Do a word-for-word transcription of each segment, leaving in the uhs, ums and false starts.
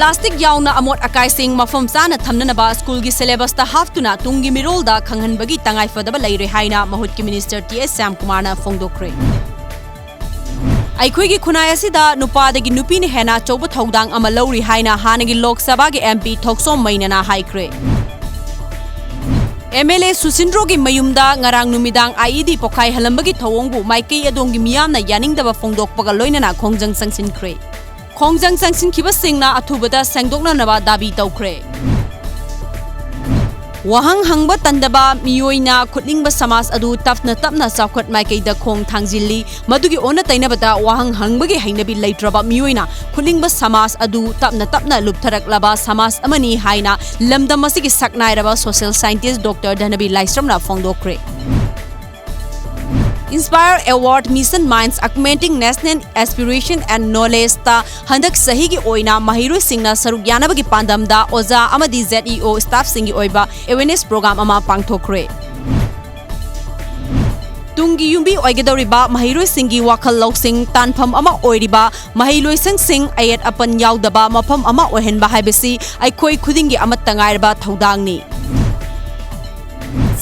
Plastic ꯌꯥꯎꯅ ꯑꯃꯣꯠ ꯑꯀꯥꯏꯁꯤꯡ ꯃꯐꯝ ꯆꯥꯅ ꯊꯝꯅꯅꯕ ꯁ꯭ꯀꯨꯜꯒꯤ ꯁꯤꯂꯦꯕꯁꯇ ꯍꯥꯞꯇꯨꯅ ꯇꯨꯡꯒꯤ ꯃꯤꯔꯣꯜꯗ ꯈꯪꯍꯟꯕꯒꯤ ꯇꯉꯥꯏꯐꯗꯕ ꯂꯩꯔꯦ ꯍꯥꯏꯅ ꯃꯍꯨꯠꯀꯤ ꯃꯤꯅꯤꯁꯇꯔ ꯇꯤ ꯑꯦꯁ ꯁ꯭ꯌꯥꯝꯀꯨꯃꯥꯔꯅ ꯐꯣꯡꯗꯣꯛꯈ꯭ꯔꯦ꯫ ꯑꯩꯈꯣꯏꯒꯤ ꯈꯨꯟꯅꯥꯏ ꯑꯁꯤꯗ ꯅꯨꯄꯥꯗꯒꯤ ꯅꯨꯄꯤꯅ ꯍꯦꯟꯅ ꯑꯆꯧꯕ ꯊꯧꯗꯥꯡ ꯑꯃ ꯂꯧꯔꯤ ꯍꯥꯏꯅ ꯍꯥꯟꯅꯒꯤ ꯂꯣꯛ ꯁꯚꯥꯒꯤ ꯑꯦꯝ ꯄꯤ ꯊꯣꯛꯆꯣꯝ ꯃꯩꯅꯅ ꯍꯥꯏꯈ꯭ꯔꯦ꯫ ꯑꯦꯝ ꯑꯦꯜ ꯑꯦ ꯁꯨꯁꯤꯟꯗ꯭ꯔꯣꯒꯤ ꯃꯌꯨꯝꯗ ꯉꯔꯥꯡ ꯅꯨꯃꯤꯗꯥꯡ ꯑꯥꯏ ꯏ ꯗꯤ ꯄꯣꯈꯥꯏꯍꯜꯂꯝꯕꯒꯤ ꯊꯧꯑꯣꯡꯕꯨ ꯃꯥꯏꯀꯩ ꯑꯗꯣꯝꯒꯤ ꯃꯤꯌꯥꯝꯅ ꯌꯥꯅꯤꯡꯗꯕ ꯐꯣꯡꯗꯣꯛꯄꯒ ꯂꯣꯏꯅꯅ ꯈꯣꯡꯖꯪ ꯆꯪꯁꯤꯟꯈ꯭ꯔꯦ꯫ ꯈꯣꯡꯖꯪ ꯆꯪꯁꯤꯟꯈꯤꯕꯁꯤꯡꯅ ꯑꯊꯨꯕꯗ ꯁꯦꯡꯗꯣꯛꯅꯅꯕ ꯗꯥꯕꯤ ꯇꯧꯈ꯭ꯔꯦ꯫ ꯋꯥꯍꯪ ꯍꯪꯕ ꯇꯟꯗꯕ ꯃꯤꯑꯣꯏꯅ ꯈꯨꯠꯅꯤꯡꯕ ꯁꯃꯥꯖ ꯑꯗꯨ ꯇꯞꯅ ꯇꯞꯅ ꯆꯥꯎꯈꯠ ꯃꯥꯏꯀꯩꯗ ꯈꯣꯡ ꯊꯥꯡꯖꯤꯜꯂꯤ꯫ ꯃꯗꯨꯒꯤ ꯑꯣꯟꯅ ꯇꯩꯅꯕꯗ ꯋꯥꯍꯪ ꯍꯪꯕꯒꯤ ꯍꯩꯅꯕꯤ ꯂꯩꯇ꯭ꯔꯕ ꯃꯤꯑꯣꯏꯅ ꯈꯨꯠꯅꯤꯡꯕ ꯁꯃꯥꯖ ꯑꯗꯨ ꯇꯞꯅ ꯇꯞꯅ ꯂꯨꯞꯊꯔꯛꯂꯕ ꯁꯃꯥꯖ ꯑꯃꯅꯤ ꯍꯥꯏꯅ ꯂꯝꯗꯝ ꯑꯁꯤꯒꯤ ꯁꯛꯅꯥꯏꯔꯕ social scientist ꯗꯣꯛꯇꯔ ꯙꯅꯕꯤꯔ ꯂꯥꯏꯁ꯭ꯔꯝꯅ ꯐꯣꯡꯗꯣꯛꯈ꯭ꯔꯦ꯫ Inspire Award Mission Minds Augmenting National Aspiration and Knowledge ꯇ ꯍꯟꯗꯛ ꯆꯍꯤꯒꯤ ꯑꯣꯏꯅ ꯃꯍꯩꯔꯣꯏꯁꯤꯡꯅ ꯁꯔꯨꯛ ꯌꯥꯅꯕꯒꯤ ꯄꯥꯟꯗꯝꯗ ꯑꯣꯖꯥ ꯑꯃꯗꯤ Z E O staff ꯁꯤꯡꯒꯤ ꯑꯣꯏꯕ awareness program ꯑꯃ ꯄꯥꯡꯊꯣꯛꯈ꯭ꯔꯦ꯫ ꯇꯨꯡꯒꯤ ꯌꯨꯝꯕꯤ ꯑꯣꯏꯒꯗꯧꯔꯤꯕ ꯃꯍꯩꯔꯣꯏꯁꯤꯡꯒꯤ ꯋꯥꯈꯜ ꯂꯧꯁꯤꯡ ꯇꯥꯟꯐꯝ ꯑꯃ ꯑꯣꯏꯔꯤꯕ ꯃꯍꯩꯂꯣꯏꯁꯪꯁꯤꯡ ꯑꯌꯦꯠ ꯑꯄꯟ ꯌꯥꯎꯗꯕ ꯃꯐꯝ ꯑꯃ ꯑꯣꯏꯍꯟꯕ ꯍꯥꯏꯕꯁꯤ ꯑꯩꯈꯣꯏ ꯈꯨꯗꯤꯡꯒꯤ ꯑꯃꯠꯇ ꯉꯥꯏꯔꯕ ꯊꯧꯗꯥꯡꯅꯤ꯫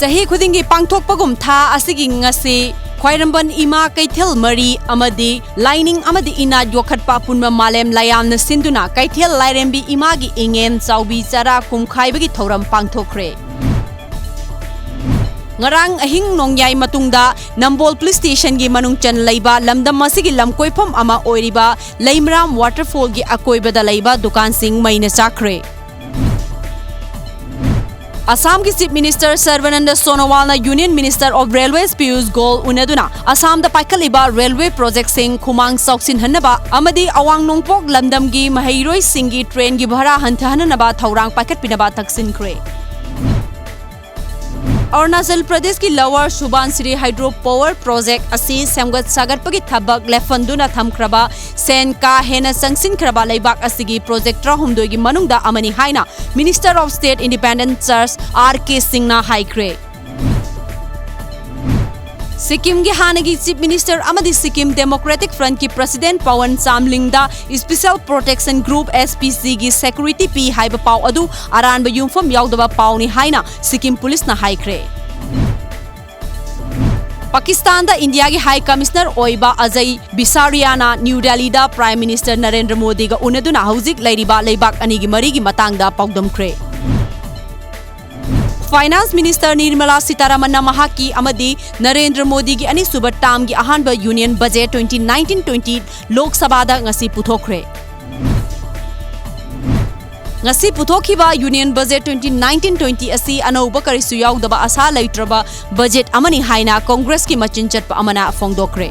ꯆꯍꯤ ꯈꯨꯗꯤꯡꯒꯤ ꯄꯥꯡꯊꯣꯛꯄꯒꯨꯝ ꯊꯥ ꯑꯁꯤꯒꯤ ꯉꯁꯤ ꯈ꯭ꯋꯥꯏꯔꯝꯕꯟ ꯏꯃꯥ ꯀꯩꯊꯦꯜ ꯃꯔꯤ ꯑꯃꯗꯤ ꯂꯥꯏꯅꯤꯡ ꯑꯃꯗꯤ ꯏꯅꯥꯠ ꯌꯣꯛꯈꯠꯄ ꯑꯄꯨꯟꯕ ꯃꯥꯂꯦꯝ ꯂꯌꯥꯝꯅ ꯁꯤꯟꯗꯨꯅ ꯀꯩꯊꯦꯜ ꯂꯥꯏꯔꯦꯝꯕꯤ ꯏꯃꯥꯒꯤ ꯏꯉꯦꯟ ꯆꯥꯎꯕꯤ ꯆꯔꯥ ꯀꯨꯝꯈꯥꯏꯕꯒꯤ ꯊꯧꯔꯝ ꯄꯥꯡꯊꯣꯛꯈ꯭ꯔꯦ꯫ ꯉꯔꯥꯡ ꯑꯍꯤꯡ ꯅꯣꯡꯌꯥꯏ ꯃꯇꯨꯡꯗ ꯅꯝꯕꯣꯜ police station ꯒꯤ ꯃꯅꯨꯡ ꯆꯟ ꯂꯩꯕ ꯂꯝꯗꯝ ꯑꯁꯤꯒꯤ ꯂꯝꯀꯣꯏꯐꯝ ꯑꯃ ꯑꯣꯏꯔꯤꯕ ꯂꯩꯃꯔꯥꯝ waterfall ꯒꯤ ꯑꯀꯣꯏꯕꯗ ꯂꯩꯕ ꯗꯨꯀꯥꯟꯁꯤꯡ ꯃꯩꯅ ꯆꯥꯛꯈ꯭ꯔꯦ꯫ ꯑꯁꯥꯝꯒꯤ Chief Minister ꯁꯔꯕꯥꯅꯟꯗ ꯁꯣꯅꯣꯋꯥꯜꯅ Union Minister of Railways Piyush Goyal ꯎꯅꯗꯨꯅ ꯑꯁꯥꯝꯗ ꯄꯥꯏꯈꯠꯂꯤꯕ railway project ꯁꯤꯡ ꯈꯨꯃꯥꯡ ꯆꯥꯎꯁꯤꯟꯍꯟꯅꯕ ꯑꯃꯗꯤ ꯑꯋꯥꯡ ꯅꯣꯡꯄꯣꯛ ꯂꯝꯗꯝꯒꯤ ꯃꯍꯩꯔꯣꯏꯁꯤꯡꯒꯤ train ꯒꯤ ꯚꯔꯥ ꯍꯟꯊꯍꯟꯅꯕ ꯊꯧꯔꯥꯡ ꯄꯥꯏꯈꯠꯄꯤꯅꯕ ꯇꯛꯁꯤꯟꯈ꯭ꯔꯦ꯫ ꯑꯔꯨꯅꯥꯆꯜ ꯄ꯭ꯔꯗꯦꯁꯀꯤ Lower Subansiri Hydro Power Project ꯑꯁꯤ ꯁꯦꯝꯒꯠ ꯁꯥꯒꯠꯄꯒꯤ ꯊꯕꯛ ꯂꯦꯞꯍꯟꯗꯨꯅ ꯊꯝꯈ꯭ꯔꯕ ꯁꯦꯟ ꯀꯥ ꯍꯦꯟꯅ ꯆꯪꯁꯤꯟꯈ꯭ꯔꯕ ꯂꯩꯕꯥꯛ ꯑꯁꯤꯒꯤ project ꯇꯔꯥꯍꯨꯝꯗꯣꯏꯒꯤ ꯃꯅꯨꯡꯗ ꯑꯃꯅꯤ ꯍꯥꯏꯅ Minister of State Independent Charge R K ꯁꯤꯡꯅ ꯍꯥꯏꯈ꯭ꯔꯦ꯫ ꯁꯤꯛꯀꯤꯝꯒꯤ ꯍꯥꯟꯅꯒꯤ Chief Minister ꯑꯃꯗꯤ Sikkim Democratic Front ꯀꯤ President Pawan Chamling ꯗ Special Protection Group, S P G, ꯒꯤ security ꯄꯤ ꯍꯥꯏꯕ ꯄꯥꯎ ꯑꯗꯨ ꯑꯔꯥꯟꯕ ꯌꯨꯝꯐꯝ ꯌꯥꯎꯗꯕ ꯄꯥꯎꯅꯤ ꯍꯥꯏꯅ ꯁꯤꯛꯀꯤꯝ ꯄꯨꯂꯤꯁꯅ ꯍꯥꯏꯈ꯭ꯔꯦ꯫ ꯄꯥꯀꯤꯁꯇꯥꯟꯗ ꯏꯟꯗꯤꯌꯥꯒꯤ High Commissioner ꯑꯣꯏꯕ ꯑꯖꯌ ꯕꯤꯁꯥꯔꯤꯌꯥꯅ ꯅ꯭ꯌꯨ ꯗꯦꯜꯂꯤꯗ Prime Minister ꯅꯔꯦꯟꯗ꯭ꯔ ꯃꯣꯗꯤꯒ ꯎꯅꯗꯨꯅ ꯍꯧꯖꯤꯛ ꯂꯩꯔꯤꯕ ꯂꯩꯕꯥꯛ ꯑꯅꯤꯒꯤ ꯃꯔꯤꯒꯤ ꯃꯇꯥꯡꯗ ꯄꯥꯎꯗꯝꯈ꯭ꯔꯦ꯫ Finance Minister ꯅꯤꯔꯃꯂꯥ ꯁꯤꯇꯥꯔꯥꯃꯟꯅ ꯃꯍꯥꯛꯀꯤ ꯑꯃꯗꯤ ꯅꯔꯦꯟꯗ꯭ꯔ ꯃꯣꯗꯤꯒꯤ ꯑꯅꯤꯁꯨꯕ term ꯒꯤ ꯑꯍꯥꯟꯕ Union Budget twenty nineteen twenty ꯂꯣꯛ ꯁꯚꯥꯗ ꯉꯁꯤ ꯄꯨꯊꯣꯛꯈ꯭ꯔꯦ꯫ ꯉꯁꯤ ꯄꯨꯊꯣꯛꯈꯤꯕ Union Budget twenty nineteen twenty ꯑꯁꯤ ꯑꯅꯧꯕ ꯀꯔꯤꯁꯨ ꯌꯥꯎꯗꯕ ꯑꯁꯥ ꯂꯩꯇ꯭ꯔꯕ budget ꯑꯃꯅꯤ ꯍꯥꯏꯅ ꯀꯣꯡꯒ꯭ꯔꯦꯁꯀꯤ ꯃꯆꯤꯟ ꯆꯠꯄ ꯑꯃꯅ ꯐꯣꯡꯗꯣꯛꯈ꯭ꯔꯦ꯫